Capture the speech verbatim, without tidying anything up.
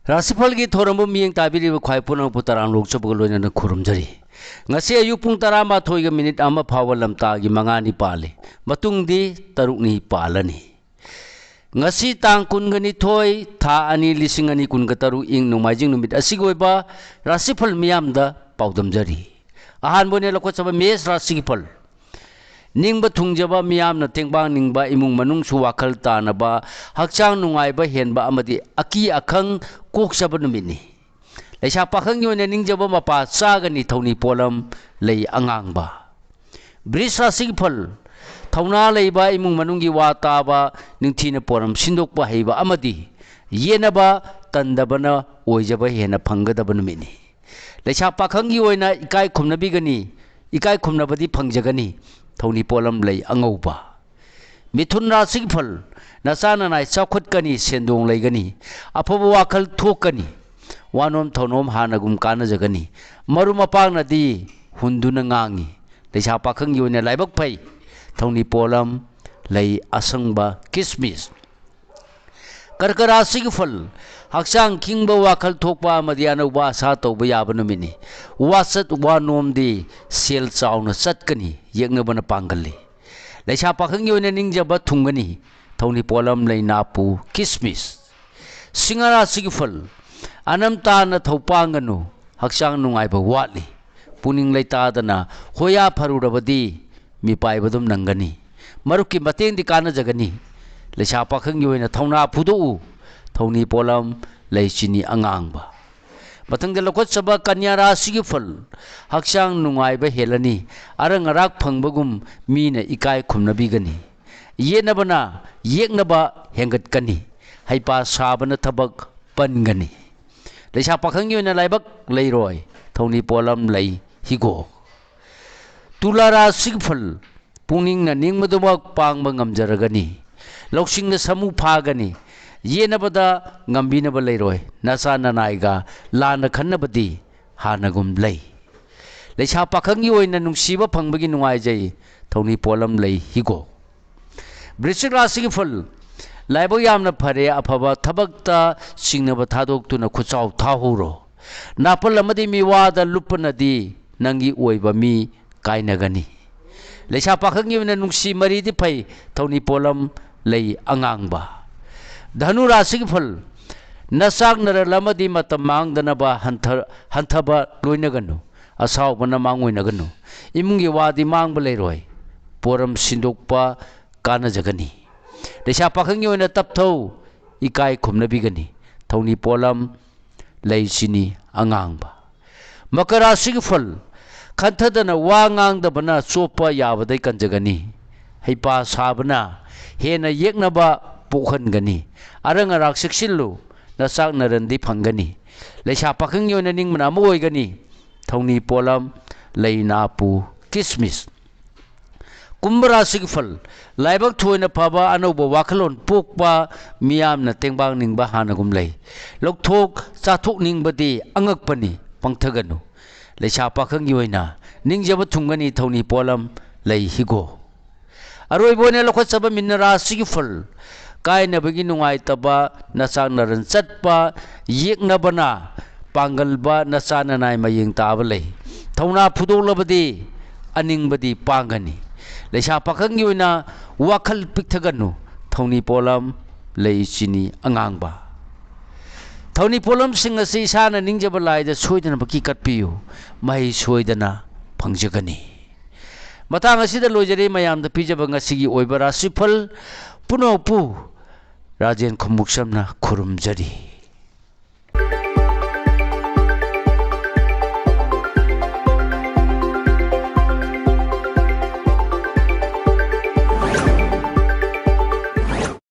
ꯔꯥꯁꯤꯐꯜꯒꯤ ꯊꯧꯔꯝꯕꯨ ꯃꯤꯠꯌꯦꯡ ꯇꯥꯕꯤꯔꯤꯕ ꯈ꯭ꯋꯥꯏ ꯄꯨꯝꯅꯃꯛꯄꯨ ꯇꯔꯥꯝꯅ ꯑꯣꯛꯆꯕꯒ ꯂꯣꯏꯅꯅ ꯈꯨꯔꯨꯝꯖꯔꯤ꯫ ꯉꯁꯤ ꯑꯌꯨꯛ ꯄꯨꯡ ꯇꯔꯥꯃꯥꯊꯣꯏꯒ ꯃꯤꯅꯤꯠ ꯑꯃ ꯐꯥꯎꯕ ꯂꯝꯇꯥꯒꯤ ꯃꯉꯥꯅꯤ ꯄꯥꯜꯂꯤ꯫ ꯃꯇꯨꯡꯗꯤ ꯇꯔꯨꯛꯅꯤ ꯄꯥꯜꯂꯅꯤ꯫ ꯉꯁꯤ ꯇꯥꯡ ꯀꯨꯟꯒ ꯅꯤꯊꯣꯏ, ꯊꯥ ꯑꯅꯤ, ꯂꯤꯁꯤꯡ ꯑꯅꯤ ꯀꯨꯟꯒ ꯇꯔꯨꯛ, ꯏꯪ ꯅꯣꯡꯃꯥꯏꯖꯤꯡ ꯅꯨꯃꯤꯠ ꯑꯁꯤꯒꯤ ꯑꯣꯏꯕ ꯔꯥꯁꯤꯐꯜ ꯃꯤꯌꯥꯝꯗ ꯄꯥꯎꯗꯝꯖꯔꯤ꯫ ꯑꯍꯥꯟꯕ ꯑꯣꯏꯅ ꯂꯧꯈꯠꯆꯕ ꯃꯦꯁ ꯔꯥꯁꯤꯒꯤ ꯐꯜ꯫ ꯅꯤꯡꯕ ꯊꯨꯡꯖꯕ, ꯃꯤꯌꯥꯝꯅ ꯇꯦꯡꯕꯥꯡ ꯅꯤꯡꯕ, ꯏꯃꯨꯡ ꯃꯅꯨꯡꯁꯨ ꯋꯥꯈꯜ ꯇꯥꯅꯕ, ꯍꯛꯆꯥꯡ ꯅꯨꯡꯉꯥꯏꯕ ꯍꯦꯟꯕ ꯑꯃꯗꯤ ꯑꯀꯤ ꯑꯈꯪ ꯀꯣꯛꯆꯕ ꯅꯨꯃꯤꯠꯅꯤ꯫ ꯂꯩꯁꯥ ꯄꯥꯈꯪꯒꯤ ꯑꯣꯏꯅ ꯅꯤꯡꯖꯕ ꯃꯄꯥ ꯆꯥꯒꯅꯤ, ꯊꯧꯅꯤ ꯄꯣꯠꯂꯝ ꯂꯩ ꯑꯉꯥꯡꯕ꯫ ꯕ꯭ꯔꯤꯖ ꯔꯥꯁꯤꯒꯤ ꯐꯜ꯫ ꯊꯧꯅꯥ ꯂꯩꯕ, ꯏꯃꯨꯡ ꯃꯅꯨꯡꯒꯤ ꯋꯥ ꯇꯥꯕ, ꯅꯤꯡꯊꯤꯅ ꯄꯣꯔꯝ ꯁꯤꯟꯗꯣꯛꯄ ꯍꯩꯕ ꯑꯃꯗꯤ ꯌꯦꯠꯅꯕ ꯇꯟꯗꯕꯅ ꯑꯣꯏꯖꯕ ꯍꯦꯟꯅ ꯐꯪꯒꯗꯕ ꯅꯨꯃꯤꯠꯅꯤ꯫ ꯂꯩꯁꯥ ꯄꯥꯈꯪꯒꯤ ꯑꯣꯏꯅ ꯏꯀꯥꯏ ꯈꯨꯝꯅꯕꯤꯒꯅꯤ, ꯏꯀꯥꯏ ꯈꯨꯝꯅꯕꯗꯤ ꯐꯪꯖꯒꯅꯤ, ꯊꯧꯅꯤ ꯄꯣꯠꯂꯝ ꯂꯩ ꯑꯉꯧꯕ꯫ ꯃꯤꯊꯨꯟ ꯔꯥꯁꯤꯒꯤ ꯐꯜ꯫ ꯅꯆꯥ ꯅꯅꯥꯏ ꯆꯥꯎꯈꯠꯀꯅꯤ, ꯁꯦꯟꯗꯣꯡ ꯂꯩꯒꯅꯤ, ꯑꯐꯕ ꯋꯥꯈꯜ ꯊꯣꯛꯀꯅꯤ, ꯋꯥꯅꯣꯝ ꯊꯧꯅꯣꯝ ꯍꯥꯟꯅꯒꯨꯝ ꯀꯥꯟꯅꯖꯒꯅꯤ, ꯃꯔꯨꯞ ꯃꯄꯥꯡꯅꯗꯤ ꯍꯨꯟꯗꯨꯅ ꯉꯥꯡꯉꯤ꯫ ꯂꯩꯁꯥ ꯄꯥꯈꯪꯒꯤ ꯑꯣꯏꯅ ꯂꯥꯏꯕꯛ ꯐꯩ, ꯊꯧꯅꯤ ꯄꯣꯠꯂꯝ ꯂꯩ ꯑꯁꯪꯕ, ꯀꯤꯁꯃꯤꯁ꯫ ꯀꯔꯀ ꯔꯥꯁꯤꯒꯤ ꯐꯜ꯫ ꯍꯛꯆꯥꯡ ꯈꯤꯡꯕ, ꯋꯥꯈꯜ ꯊꯣꯛꯄ ꯑꯃꯗꯤ ꯑꯅꯧꯕ ꯑꯁꯥ ꯇꯧꯕ ꯌꯥꯕ ꯅꯨꯃꯤꯠꯅꯤ꯫ ꯋꯥꯆꯠ ꯋꯥꯅꯣꯝꯗꯤ ꯁꯦꯜ ꯆꯥꯎꯅ ꯆꯠꯀꯅꯤ, ꯌꯦꯛꯅꯕꯅ ꯄꯥꯡꯒꯜꯂꯤ꯫ ꯂꯩꯁꯥ ꯄꯥꯈꯪꯒꯤ ꯑꯣꯏꯅ ꯅꯤꯡꯖꯕ ꯊꯨꯡꯒꯅꯤ, ꯊꯧꯅꯤ ꯄꯣꯠꯂꯝ ꯂꯩ ꯅꯥꯄꯨ, ꯀꯤꯁꯃꯤꯁ꯫ ꯁꯤꯡꯍ ꯔꯥꯁꯤꯒꯤ ꯐꯜ꯫ ꯑꯅꯝ ꯇꯥꯅ ꯊꯧꯄꯥꯡꯒꯅꯨ, ꯍꯛꯆꯥꯡ ꯅꯨꯡꯉꯥꯏꯕ ꯋꯥꯠꯂꯤ꯫ ꯄꯨꯛꯅꯤꯡ ꯂꯩꯇꯥꯗꯅ ꯍꯣꯌꯥ ꯐꯔꯨꯔꯕꯗꯤ ꯃꯤꯄꯥꯏꯕ ꯑꯗꯨꯝ ꯅꯪꯒꯅꯤ꯫ ꯃꯔꯨꯞꯀꯤ ꯃꯇꯦꯡꯗꯤ ꯀꯥꯟꯅꯖꯒꯅꯤ꯫ ꯂꯩꯁꯥ ꯄꯥꯈꯪꯒꯤ ꯑꯣꯏꯅ ꯊꯧꯅꯥ ꯐꯨꯗꯣꯛꯎ, ꯊꯧꯅꯤ ꯄꯣꯠꯂꯝ ꯂꯩ ꯆꯤꯅꯤ ꯑꯉꯥꯡꯕ꯫ ꯃꯊꯪꯗ ꯂꯧꯈꯠꯆꯕ ꯀꯟꯌꯥ ꯔꯥꯁꯤꯒꯤ ꯐꯜ꯫ ꯍꯛꯆꯥꯡ ꯅꯨꯡꯉꯥꯏꯕ ꯍꯦꯜꯂꯅꯤ, ꯑꯔꯪ ꯑꯔꯥꯛ ꯐꯪꯕꯒꯨꯝ ꯃꯤꯅ ꯏꯀꯥꯏ ꯈꯨꯝꯅꯕꯤꯒꯅꯤ꯫ ꯌꯦꯠꯅꯕꯅ ꯌꯦꯛꯅꯕ ꯍꯦꯟꯒꯠꯀꯅꯤ, ꯍꯩꯄꯥ ꯁꯥꯕꯅ ꯊꯕꯛ ꯄꯟꯒꯅꯤ꯫ ꯂꯩꯁꯥ ꯄꯥꯈꯪꯒꯤ ꯑꯣꯏꯅ ꯂꯥꯏꯕꯛ ꯂꯩꯔꯣꯏ, ꯊꯧꯅꯤ ꯄꯣꯠꯂꯝ ꯂꯩ ꯍꯤꯒꯣꯛ꯫ ꯇꯨꯂꯥ ꯔꯥꯁꯤꯒꯤ ꯐꯜ꯫ ꯄꯨꯛꯅꯤꯡꯅ ꯅꯤꯡꯕꯗꯨꯃꯛ ꯄꯥꯡꯕ ꯉꯝꯖꯔꯒꯅꯤ꯫ ꯂꯧꯁꯤꯡꯅ ꯁꯃꯨ ꯐꯥꯒꯅꯤ꯫ ꯌꯦꯠꯅꯕꯗ ꯉꯝꯕꯤꯅꯕ ꯂꯩꯔꯣꯏ꯫ ꯅꯆꯥ ꯅꯅꯥꯏꯒ ꯂꯥꯟꯅ ꯈꯟꯅꯕꯗꯤ ꯍꯥꯟꯅꯒꯨꯝ ꯂꯩ꯫ ꯂꯩꯁꯥ ꯄꯥꯈꯪꯒꯤ ꯑꯣꯏꯅ ꯅꯨꯡꯁꯤꯕ ꯐꯪꯕꯒꯤ ꯅꯨꯡꯉꯥꯏꯖꯩ꯫ ꯊꯧꯅꯤ ꯄꯣꯠꯂꯝ ꯂꯩ ꯍꯤꯒꯣꯛ꯫ ꯕ꯭ꯔꯤꯁꯤꯛ ꯔꯥꯁꯤꯒꯤ ꯐꯜ꯫ ꯂꯥꯏꯕꯛ ꯌꯥꯝꯅ ꯐꯔꯦ, ꯑꯐꯕ ꯊꯕꯛꯇ ꯆꯤꯡꯅꯕ ꯊꯥꯗꯣꯛꯇꯨꯅ ꯈꯨꯠꯆꯥꯎ ꯊꯥꯍꯧꯔꯣ꯫ ꯅꯥꯄꯜ ꯑꯃꯗꯤ ꯃꯤꯋꯥꯗ ꯂꯨꯞꯄꯅꯗꯤ ꯅꯪꯒꯤ ꯑꯣꯏꯕ ꯃꯤ ꯀꯥꯏꯅꯒꯅꯤ꯫ ꯂꯩꯁꯥ ꯄꯥꯈꯪꯒꯤ ꯑꯣꯏꯅ ꯅꯨꯡꯁꯤ ꯃꯔꯤꯗꯤ ꯐꯩ, ꯊꯧꯅꯤ ꯄꯣꯠꯂꯝ ꯂꯩ ꯑꯉꯥꯡꯕ꯫ ꯙꯅꯨ ꯔꯥꯁꯤꯒꯤ ꯐꯜ, ꯅꯆꯥꯛ ꯅꯔꯜ ꯑꯃꯗꯤ ꯃꯇꯝ ꯃꯥꯡꯗꯅꯕ ꯍꯟꯊ-, ꯍꯟꯊꯕ ꯂꯣꯏꯅꯒꯅꯨ, ꯑꯁꯥꯎꯕꯅ ꯃꯥꯡꯑꯣꯏꯅꯒꯅꯨ꯫ ꯏꯃꯨꯡꯒꯤ ꯋꯥꯗꯤ ꯃꯥꯡꯕ ꯂꯩꯔꯣꯏ, ꯄꯣꯔꯝ ꯁꯤꯟꯗꯣꯛꯄ ꯀꯥꯟꯅꯖꯒꯅꯤ꯫ ꯂꯩꯁꯥ ꯄꯥꯈꯪꯒꯤ ꯑꯣꯏꯅ ꯇꯞꯊꯧ, ꯏꯀꯥꯏ ꯈꯨꯝꯅꯕꯤꯒꯅꯤ꯫ ꯊꯧꯅꯤ ꯄꯣꯠꯂꯝ ꯂꯩ ꯆꯤꯅꯤ ꯑꯉꯥꯡꯕ꯫ ꯃꯀꯔ ꯔꯥꯁꯤꯒꯤ ꯐꯜ, ꯈꯟꯊꯗꯅ ꯋꯥ ꯉꯥꯡꯗꯕꯅ ꯆꯣꯞꯄ ꯌꯥꯕꯗꯩ ꯀꯟꯖꯒꯅꯤ꯫ ꯍꯩꯄꯥ ꯁꯥꯕꯅ ꯍꯦꯟꯅ ꯌꯦꯛꯅꯕ ꯄꯣꯛꯍꯟꯒꯅꯤ꯫ ꯑꯔꯪ ꯑꯔꯥꯛ ꯆꯦꯛꯁꯤꯜꯂꯨ, ꯅꯆꯥꯛ ꯅꯔꯟꯗꯤ ꯐꯪꯒꯅꯤ꯫ ꯂꯩꯁꯥ ꯄꯥꯈꯪꯒꯤ ꯑꯣꯏꯅ ꯅꯤꯡꯕꯅ ꯑꯃ ꯑꯣꯏꯒꯅꯤ꯫ ꯊꯧꯅꯤ ꯄꯣꯠꯂꯝ ꯂꯩ ꯅꯥꯄꯨ ꯀꯤꯁꯃꯤꯁ꯫ ꯀꯨꯝꯚ ꯔꯥꯁꯤꯒꯤ ꯐꯜ, ꯂꯥꯏꯕꯛ ꯊꯣꯏꯅ ꯐꯕ ꯑꯅꯧꯕ ꯋꯥꯈꯜꯂꯣꯟ ꯄꯣꯛꯄ, ꯃꯤꯌꯥꯝꯅ ꯇꯦꯡꯕꯥꯡꯅꯤꯡꯕ ꯍꯥꯟꯅꯒꯨꯝ ꯂꯩ꯫ ꯂꯧꯊꯣꯛ ꯆꯥꯊꯣꯛꯅꯤꯡꯕꯗꯤ ꯑꯉꯛꯄꯅꯤ, ꯄꯪꯊꯒꯅꯨ꯫ ꯂꯩꯁꯥ ꯄꯥꯈꯪꯒꯤ ꯑꯣꯏꯅ ꯅꯤꯡꯖꯕ ꯊꯨꯡꯒꯅꯤ, ꯊꯧꯅꯤ ꯄꯣꯠꯂꯝ ꯂꯩ ꯍꯤꯒꯣ꯫ ꯑꯔꯣꯏꯕ ꯑꯣꯏꯅ ꯂꯧꯈꯠꯆꯕ ꯃꯤꯟꯅ ꯔꯥꯁꯤꯒꯤ ꯐꯜ, ꯀꯥꯏꯅꯕꯒꯤ ꯅꯨꯡꯉꯥꯏꯇꯕ, ꯅꯆꯥꯛ ꯅꯔꯟ ꯆꯠꯄ, ꯌꯦꯛꯅꯕꯅ ꯄꯥꯡꯒꯜꯕ ꯅꯆꯥ ꯅꯅꯥꯏ ꯃꯌꯦꯡ ꯇꯥꯕ ꯂꯩ꯫ ꯊꯧꯅꯥ ꯐꯨꯗꯣꯛꯂꯕꯗꯤ ꯑꯅꯤꯡꯕꯗꯤ ꯄꯥꯡꯒꯅꯤ꯫ ꯂꯩꯁꯥ ꯄꯥꯈꯪꯒꯤ ꯑꯣꯏꯅ ꯋꯥꯈꯜ ꯄꯤꯛꯊꯒꯅꯨ꯫ ꯊꯧꯅꯤ ꯄꯣꯠꯂꯝ ꯂꯩ ꯆꯤꯅꯤ ꯑꯉꯥꯡꯕ꯫ ꯊꯧꯅꯤ ꯄꯣꯠꯂꯝꯁꯤꯡ ꯑꯁꯤ ꯏꯁꯥꯅ ꯅꯤꯡꯖꯕ ꯂꯥꯏꯗ ꯁꯣꯏꯗꯅꯃꯛꯀꯤ ꯀꯠꯄꯤꯌꯨ꯫ ꯃꯍꯩ ꯁꯣꯏꯗꯅ ꯐꯪꯖꯒꯅꯤ꯫ ꯃꯇꯥꯡ ꯑꯁꯤꯗ ꯂꯣꯏꯖꯔꯦ ꯃꯌꯥꯝꯗ ꯄꯤꯖꯕ ꯉꯁꯤꯒꯤ ꯑꯣꯏꯕ ꯔꯥꯁꯤꯐꯜ ꯄꯨꯝꯅꯃꯛꯄꯨ ꯔꯥꯖꯦꯟ ꯈꯨꯃꯨꯛꯆꯝꯅ ꯈꯨꯔꯨꯝꯖꯔꯤ꯫